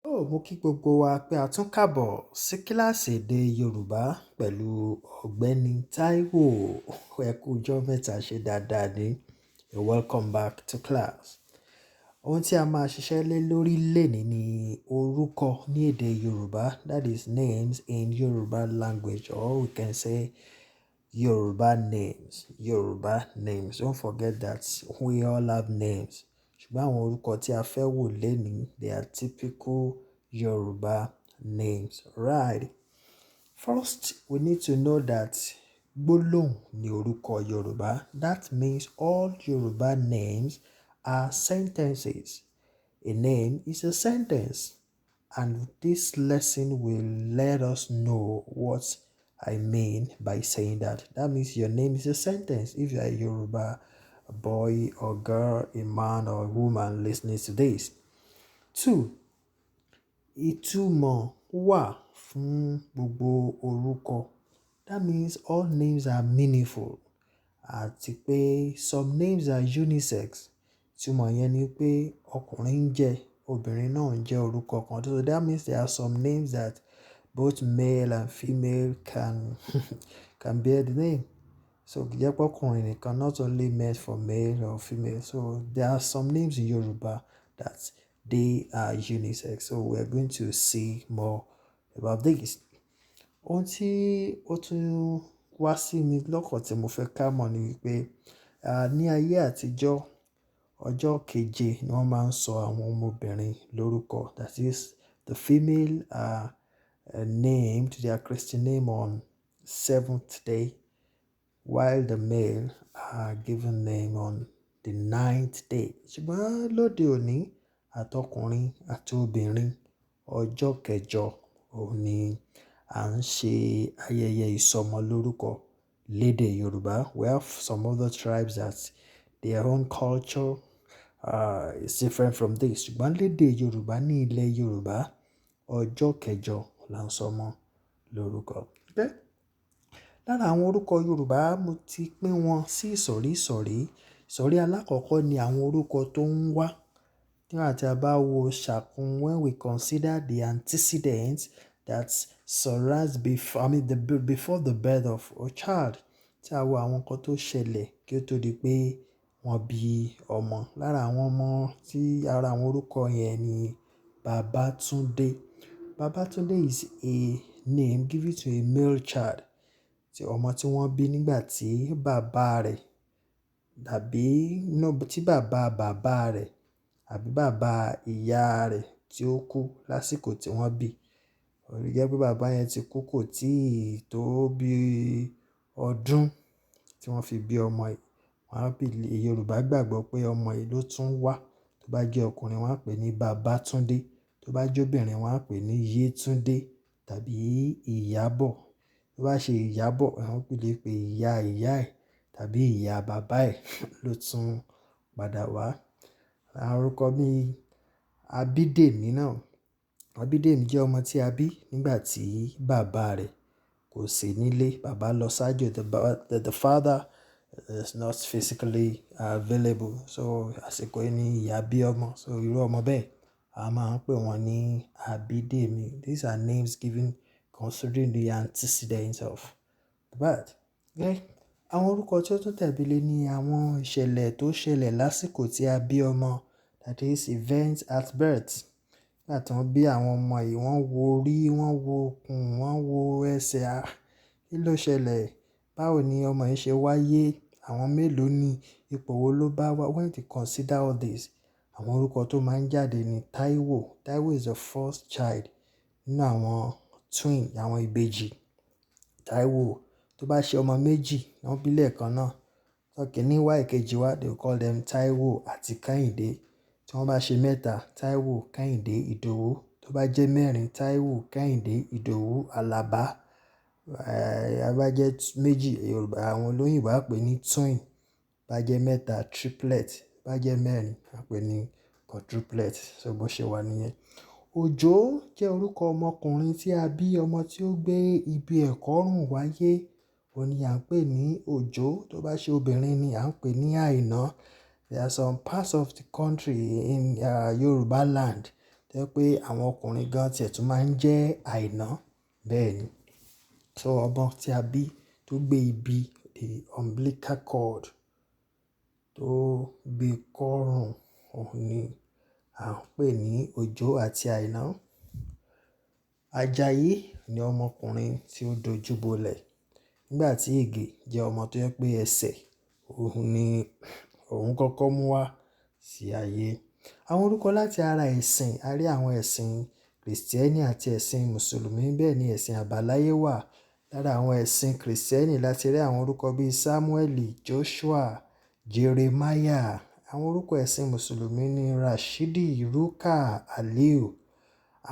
Ó, mo kí gbogbo wa pé a tún kàbọ̀ sí kíláàsì èdè Yorùbá pẹ̀lú Ọ̀gbẹ́ni Taiwo. Ẹ kú ọjọ́ mẹ́ta ṣe dáadáa ni. You're welcome back to class. Ohun tí a máa ṣiṣẹ́ lé lórí lónìí ni orúkọ ní èdè Yorùbá. That is, names in Yoruba language, or we can say Yoruba names. Yoruba names. Don't forget that we all have names. Ṣùgbọ́n àwọn orúkọ tí a fẹ́ wò lénìí, they are typical Yoruba names. Right. First, we need to know that gbólóhùn ni orúkọ Yorùbá. That means all Yoruba names are sentences. A name is a sentence. And this lesson will let us know what I mean by saying that. That means your name is a sentence. If you are a Yoruba boy or girl, a man or a woman listening to this. Two, ìtumọ̀ wà fún gbogbo orúkọ. That means all names are meaningful. Àti pé some names are unisex. Ìtumọ̀ yẹn ni pé ọkùnrin ń jẹ́, obìnrin náà ń jẹ́ orúkọ kan. So that means there are some names that both male and female can bear the name. So kì í jẹ́ pé ọkùnrin nìkan, not only meant for male or female. So there are some names in Yoruba that they are unisex. So we are going to see more about this. Ohun tí ó tún wá sí mi lọ́kàn tí mo fẹ́ ká mọ̀ ni wípé, ní ayé àtijọ́, ọjọ́ keje ni wọ́n máa ń sọ àwọn ọmọbìnrin lórúkọ. That is, the female are named their Christian name on seventh day, while the male are given name on the ninth day. Ṣùgbọ́n lóde òní, àtọkùnrin àti obìnrin, ọjọ́ kẹjọ òun ní à ń ṣe ayẹyẹ ìsọmọlórúkọ lédè Yorùbá. We have some other tribes that their own culture is different from this. Ṣùgbọ́n lédè Yorùbá, ní ilẹ̀ Yorùbá, ọjọ́ kẹjọ là ń sọmọ lórúkọ. Okay? Lára àwọn orúkọ Yorùbá, mo ti pín wọn sí ìsọ̀rí ìsọ̀rí. Ìsọ̀rí alákọ̀ọ́kọ́ ni àwọn orúkọ tó ń wá. Nígbà tí a bá wo ṣàkún, when we consider the antecedents that surrounds before, I mean before the birth of a child. Tí a wo àwọn nǹkan tó ṣẹlẹ̀ kí ó tó di pé wọ́n bí ọmọ. Lára àwọn ọmọ tí ara àwọn orúkọ yẹn ni Babatunde. Babatunde is a name given to a male child. Tí ọmọ tí wọ́n bí nígbà tí bàbá rẹ̀ tàbí no, tí bàbá bàbá rẹ̀ àbí bàbá ìyá rẹ̀ tí ó kú lásìkò tí wọ́n bí. Ó lè jẹ́ pé bàbá yẹn ti kú kò tíì tó bí ọdún tí wọ́n fi bí ọmọ yìí. Wọ́n á bí, Yorùbá gbàgbọ́ pé ọmọ yìí ló tún wá. Tó bá jẹ́ ọkùnrin, wọ́n á pè ní Babatunde. Tó bá jẹ́ obìnrin, wọ́n á pè ní Yetunde tàbí Ìyábọ̀. Tó bá ṣe Ìyábọ̀, wọ́n lè pè ìyá ìyá ẹ̀ tàbí ìyá bàbá ẹ̀ ló tún padà wá. Àwọn orúkọ bí Abídèmí náà. Abídèmí jẹ́ ọmọ tí a bí nígbà tí bàbá rẹ̀ kò sí nílé. Bàbá lọ sájò. The father is not physically available. So àsìkò yìí ni ìyá bí ọmọ. So irú ọmọ bẹ́ẹ̀, a máa ń pè wọ́n ní Abídèmí. These are names given considering the antecedents of the birth. Okay? Àwọn orúkọ tí ó tún tẹ̀lé ní àwọn ìṣẹ̀lẹ̀ tó ṣẹlẹ̀ lásìkò tí a bí ọmọ. That is, events at birth. Nígbà tí wọ́n bí àwọn ọmọ yìí, wọ́n wo orí, wọ́n wo ikùn, wọ́n wo ẹsẹ̀. Ah, kí ló ṣẹlẹ̀? Báwo ni ọmọ yìí ṣe wáyé? Àwọn mélòó ni ipò wo ló bá wá? When you consider all this, àwọn orúkọ tó máa ń jáde ni Taiwo. Taiwo is the first child nínú àwọn twin, àwọn ìbejì. Taiwo, tó bá ṣe ọmọ méjì, wọ́n bí lẹ́ẹ̀kan náà. Ìkíní wá, ìkejì wá, they will call them Taiwo àti Kehinde. Tí wọ́n bá ṣe mẹ́ta, Taiwo, Kehinde, Ìdòwú. Tó bá jẹ́ mẹ́rin, Taiwo, Kehinde, Ìdòwú, Alaba. Eh, bá jẹ́ méjì, Yorùbá, àwọn olóyìnbo á pè ní twin. Bá jẹ́ mẹ́ta, triplet. Bá jẹ́ mẹ́rin, á pè ní quadruplet. So bó ṣe wà níyẹn. Òjó jẹ́ orúkọ ọmọkùnrin tí a bí ọmọ tí ó gbé ibi ẹ̀kọ́ rùn wáyé. Òun ni à ń pè ní Òjó. Tó bá ṣe obìnrin ni à ń pè ní Àìná. There are some parts of the country in Yoruba land Tó jẹ́ pé àwọn ọkùnrin gan tí ẹ̀ tún máa ń jẹ́ Àìná. Bẹ́ẹ̀ ni. So ọmọ tí a bí tó gbé ibi the umbilical cord tó gbé kọ́rùn, òun ni à ń pè ní Òjó àti Àìná. Àjàyí ni ọmọkùnrin tí ó dojúbolẹ̀. Nígbà tí Ige jẹ́ ọmọ tó jẹ́ pé ẹsẹ̀, òun ni òun kọ́kọ́ mú wá sí ayé. Àwọn orúkọ láti ara ẹ̀sìn, a rí àwọn ẹ̀sìn Krìstẹ́nì àti ẹ̀sìn Mùsùlùmí, bẹ́ẹ̀ ni ẹ̀sìn àbáláyé wà. Lára àwọn ẹ̀sìn Krìstẹ́nì láti rí àwọn orúkọ bíi Samueli, Joshua, Jeremiah. Àwọn orúkọ ẹ̀sìn Mùsùlùmí ni Rashidi, Ruka, Aliu.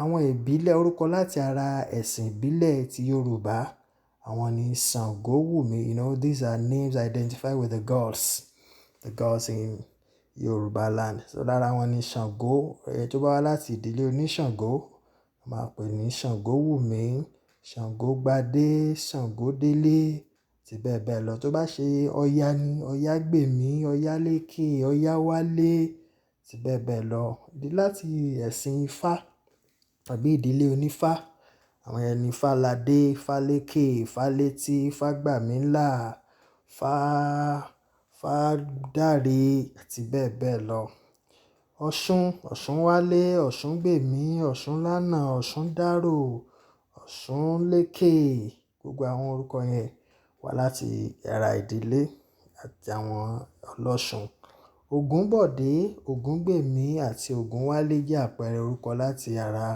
Àwọn ìbílẹ̀ orúkọ láti ara ẹ̀sìn ìbílẹ̀ ti Yorùbá, àwọn ni Ṣàngówùmí. You know, these are names identified with the gods in Yorùbá land. So lára wọn ni Ṣàngó. Ẹni tó bá wá láti ìdílé oníṣàngó, a máa pè ní Ṣàngówùmí, Ṣàngógbadé, Ṣàngódélé àti bẹ́ẹ̀ bẹ́ẹ̀ lọ. Tó bá ṣe Ọya ni, Ọ̀yágbèmí, Ọ̀yálékè, Ọ̀yáwálé àti bẹ́ẹ̀ bẹ́ẹ̀ lọ. Láti ẹ̀sìn Ifá tàbí ìdílé onífá, àwọn ẹni Fáládé, Fálékè, Fálétí, Fágbàmílà, Fádáre àti bẹ́ẹ̀ bẹ́ẹ̀ lọ. Ọ̀ṣun, Ọ̀ṣunwálé, Ọ̀ṣungbèmí, Ọ̀ṣunlánà, Ọ̀ṣundárò, Ọ̀ṣunlékè. Gbogbo àwọn orúkọ yẹn wá láti ara ìdílé àti àwọn ọlọ́ṣun. Ògúnbọ̀dé, Ògúngbèmí àti Ògúnwálé jẹ́ àpẹẹrẹ orúkọ láti ara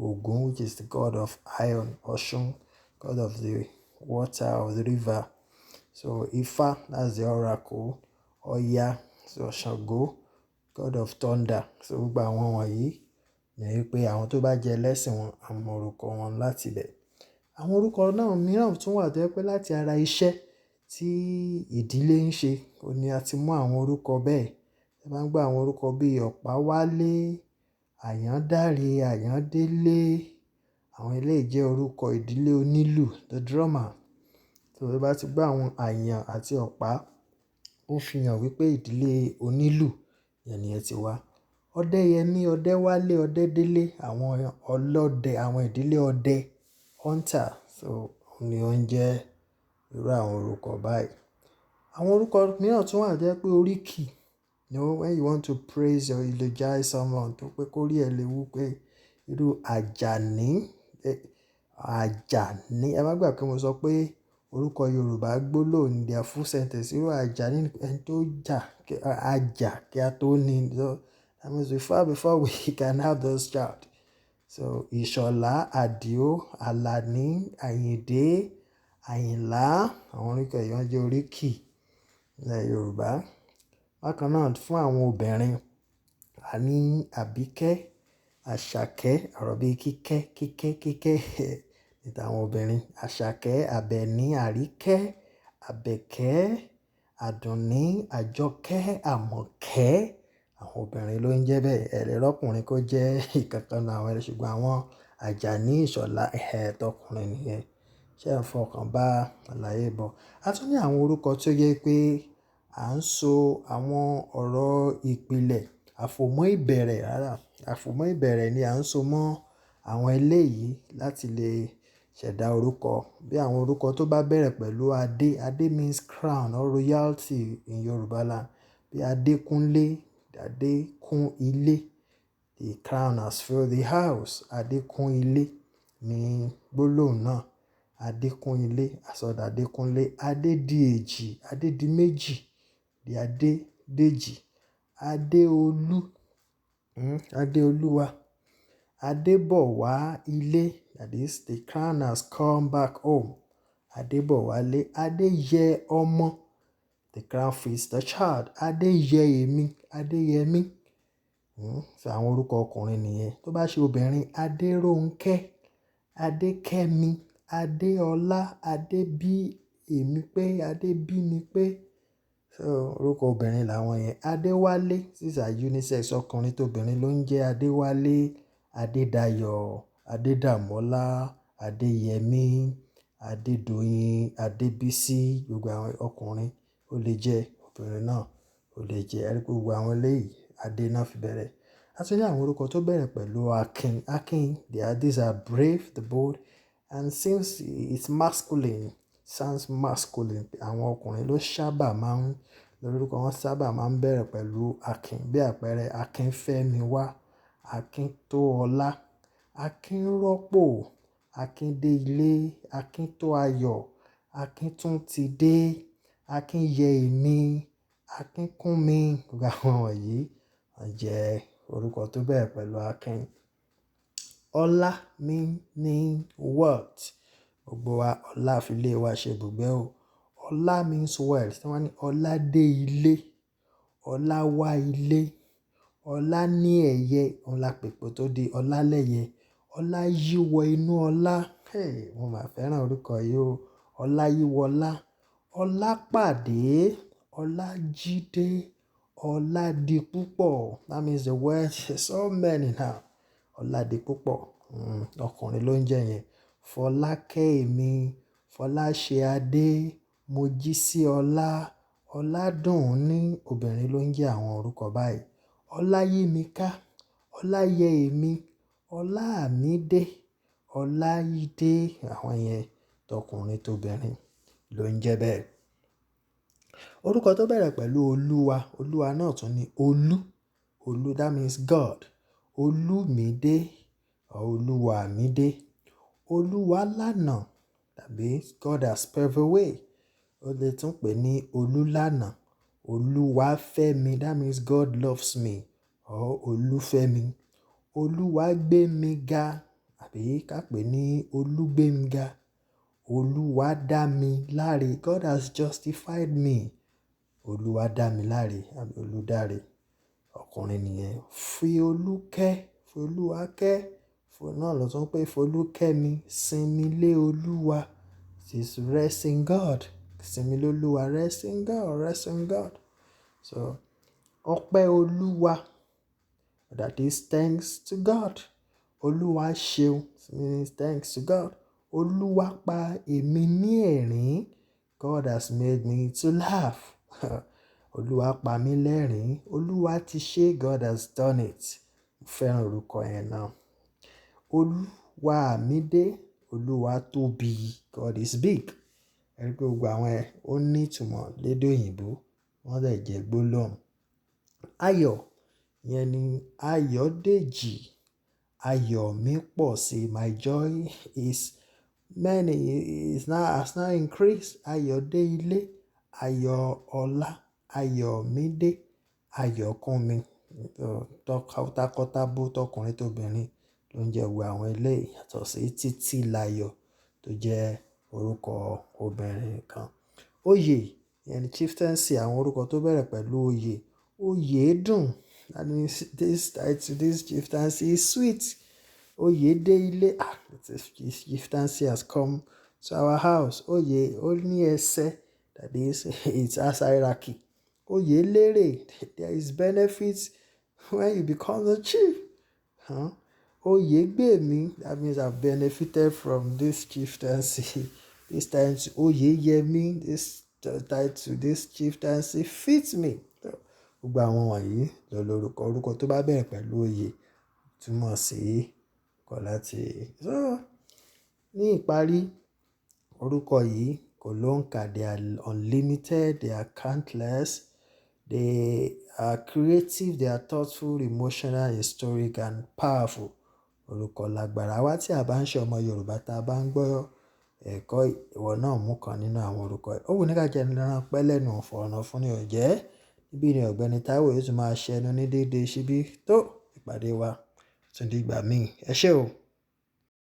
Ògún, which is the god of iron, Ọ̀ṣun, god of the water of the river. So Ifá, that's the oracle. Ọya, so Ṣàngó, god of thunder. So gbogbo àwọn wọ̀nyí ní wípé àwọn tó bá jẹ́ ẹlẹ́sìn wọn, a mọ orúkọ wọn láti ibẹ̀. Àwọn orúkọ náà mìíràn tún wà tó jẹ́ pé láti ara iṣẹ́ tí ìdílé ń ṣe, òun ní a ti mú àwọn orúkọ bẹ́ẹ̀. Ẹ máa ń gbọ́ àwọn orúkọ bí Ọ̀páwálé, Àyándáré, Àyándélé. Àwọn eléyìí jẹ́ orúkọ ìdílé onílù, the drummer. So tí o bá ti gbọ́ àwọn Àyàn àti Ọ̀pá, ó fi hàn wípé ìdílé onílù ni ẹni yẹn ti wá. Ọdẹ́yẹmí, Ọdẹ́wálé, Ọdẹ́délé, àwọn ọlọ́dẹ, àwọn ìdílé ọdẹ, hunter. So òun ni ó ń jẹ́ irú àwọn orúkọ báyìí. Àwọn orúkọ mìíràn tún wà tó jẹ́ pé oríkì. You know, when you want to praise or eulogize someone, tó pé kó rí ẹ lè wú pé irú Àjàní, Àjàní. Ẹ má gbàgbé pé mo sọ pé orúkọ Yorùbá gbólóhùn ní their full sentence. Irú Àjàní ni ẹni tó jà, a jà kí a tó ní. So that means before we can have those child. So Ìṣọ̀lá, Àdìó, Àlàní, Àyìndé, Àyìnlá, àwọn orúkọ yìí wọ́n jẹ́ oríkì nílẹ̀ Yorùbá. Bákan náà fún àwọn obìnrin, a ní Àbíkẹ́, Àṣàkẹ́, ọ̀rọ̀ bí kíkẹ́, kíkẹ́, kíkẹ́ ní àwọn obìnrin. Àṣàkẹ́, Àbẹ̀ní, Àríkẹ́, Àbẹ̀kẹ́, Àdùnní, Àjọkẹ́, Àmọ̀kẹ́. Àwọn obìnrin ló ń jẹ́ bẹ́ẹ̀. Ẹ lè rọ́kùnrin kó jẹ́ ìkankan nínú àwọn ẹlẹ́ṣùgbọ́n àwọn Àjàní, Ìṣọ̀lá, ẹ̀ tọkùnrin nìyẹn. Ṣé ẹ fọkàn bá àlàyé bọ̀? A tún ní àwọn orúkọ tí ó jẹ́ pé à ń so àwọn ọ̀rọ̀ ìpìlẹ̀, àfòmọ́ ìbẹ̀rẹ̀ rárá. Àfòmọ́ ìbẹ̀rẹ̀ ni à ń so mọ́ àwọn eléyìí láti lè ṣẹ̀dá orúkọ. Bí àwọn orúkọ tó bá bẹ̀rẹ̀ pẹ̀lú Adé. Adé means crown or royalty in Yoruba land. Bí Adékúnlé, Adé kún ilé. The crown has filled the house. Adé kún ilé ní gbólóhùn náà. Adé kún ilé, àsọdá Adékúnlé. Adé di èjì, Adé di méjì, di Adé dèjì. Adéolú, Adéolúwa. Adé bọ̀ wá ilé, that is the crown has come back home. Adé bọ̀ wá ilé. Adé yẹ ọmọ, the crown feeds the child. Adé yẹ èmi, Adéyẹmí. So àwọn orúkọ ọkùnrin nìyẹn. Tó bá ṣe obìnrin, Adérónkẹ́, Adékẹ́mi, Adéọlá, Adébí èmi pé, Adébími pé. So orúkọ obìnrin làwọn yẹn. Adéwálé, these are unisex. Ọkùnrin tó obìnrin ló ń jẹ́ Adéwálé, Adédayọ̀, Adédàmọ́lá, Adéyẹmí, Adédoyin, Adébísí. Gbogbo àwọn ọkùnrin ó lè jẹ́, obìnrin náà ó lè jẹ́. Ẹ rí pé gbogbo àwọn eléyìí Adé náà fi bẹ̀rẹ̀. A tún ní àwọn orúkọ tó bẹ̀rẹ̀ pẹ̀lú Akin. Akin, these are brave, the bold, and since it's masculine, sounds masculine. Àwọn ọkùnrin ló sábà máa ń, lórúkọ wọn sábà máa ń bẹ̀rẹ̀ pẹ̀lú Akin. Bí àpẹẹrẹ Akínfẹ́miwá, Akíntóọlá, Akínrọ́pò, Akíndélé, Akíntóayọ̀, Akíntúntìdé, Akínyẹ̀mí, Akínkúnmi. Gbogbo àwọn wọ̀nyí wọ́n jẹ́ orúkọ tó bẹ̀rẹ̀ pẹ̀lú Akin. Ọlá meaning wealth. Gbogbo wa ọlá fi ilé wa ṣe ibùgbé o. Ọlá means wealth. Tí wọ́n ní ọlá dé ilé, ọlá wá ilé, ọlá ní ẹ̀yẹ, òun la pèpè tó di ọlá lẹ́yẹ. Ọlá yíwọ inú ọlá. Hey, mo máa fẹ́ràn orúkọ yìí o. Ọlá yíwọ ọlá, ọlá pàdé, ọlá jídé, ọlá di púpọ̀. That means the word so many now. Ọlá di púpọ̀. Ọkùnrin ló ń jẹ́ yẹn. Fọlákẹ́mi, Fọláṣadé, Mojísíọlá, Ọládùnní, obìnrin ló ń jẹ́ àwọn orúkọ báyìí. Ọláyímiká, Ọláyẹmí, Ọlámídé, Ọláìdé, àwọn yẹn tọkùnrin tóbìnrin ló ń jẹ́ bẹ́ẹ̀. Orúkọ tó bẹ̀rẹ̀ pẹ̀lú Olúwa, Olúwa náà tún ní Olú. Olú, that means God. Olúmídé, Olúwamídé. Olúwalànà tàbí God has paved a way. Ó lè tún pè ní Olúlànà. Olúwafẹ́mi, that means God loves me or Olúfẹ́mi. Olúwagbémiga àbí ká pè ní Olúgbémiga. Olúwadámiláre, God has justified me. Olúwadámiláre àbí Olúdáre. Ọkùnrin nìyẹn. Fiolúkẹ́, Folúwakẹ́, náà ló tún pé Folúkẹ́mi, sinmi lé Olúwa. It is rest in God. Sinmi lé Olúwa, rest in God, rest in God. So, ọpẹ́ Olúwa, that is thanks to God. Olúwa ṣeun means thanks to God. Olúwa pa èmi ní ẹ̀rín. God has made me to laugh. Olúwa pa mí lẹ́rìn. Olúwa ti ṣe, God has done it. Mo fẹ́ràn orúkọ yẹn náà. Olúwamídé, Olúwa tóbi, God is big. Ẹ rí pé gbogbo àwọn ẹ, ó ní ìtumọ̀ lédè òyìnbó, wọ́n dẹ̀ jẹ́ gbólóhùn. Ayọ̀, yẹn ni Ayọ̀dèjì. Ayọ̀ mi pọ̀ sí. My joy is many, is now, has now increased. Ayọ̀ dé ilé, ayọ̀ ọlá, Ayọ̀mídé, Ayọ̀kúnmi. Takọtabo tọkùnrin tóbìnrin ló ń jẹ́ gbogbo àwọn eléyìí yàtọ̀ sí Títílayọ̀ tó jẹ́ orúkọ obìnrin kan. Oyè, ìyẹn ni chieftaincy, àwọn orúkọ tó bẹ̀rẹ̀ pẹ̀lú oyè. Oyèdùn, that means this title, this chieftaincy is sweet. Oyè dé ilé, ah, this chieftaincy has come to our house. Oyè ó ní ẹsẹ̀, that is it has hierarchy. Oyè lérè, there is benefit when you become the chief. Huh? Oyè gbè mí, that means I've benefited from this chieftaincy. This time, oyè yẹ mí, this title, this chieftaincy fits me. Gbogbo àwọn wọ̀nyí ló lórúkọ. Orúkọ tó bá bẹ̀rẹ̀ pẹ̀lú oyè túmọ̀ sí kọ̀ láti. So, ní ìparí, orúkọ yìí kò lóǹkà. They are unlimited, they are countless, they are creative, they are thoughtful, emotional, historic and powerful. Orúkọ lágbára. Àwa tí a bá ń ṣe ọmọ Yorùbá tí a bá ń gbọ́ ẹ̀kọ́ ìwọ náà mú kan nínú àwọn orúkọ yìí. Ó wù ní ká jẹ ẹran pẹ́ lẹ́nu ọ̀nà fún ní ọ̀jẹ́. Níbí ni Ọ̀gbẹ́ni Taiwo yóò tún máa ṣẹnu ní déédéé síbí tó ìpàdé wa tún di ìgbà míì. Ẹ ṣé o.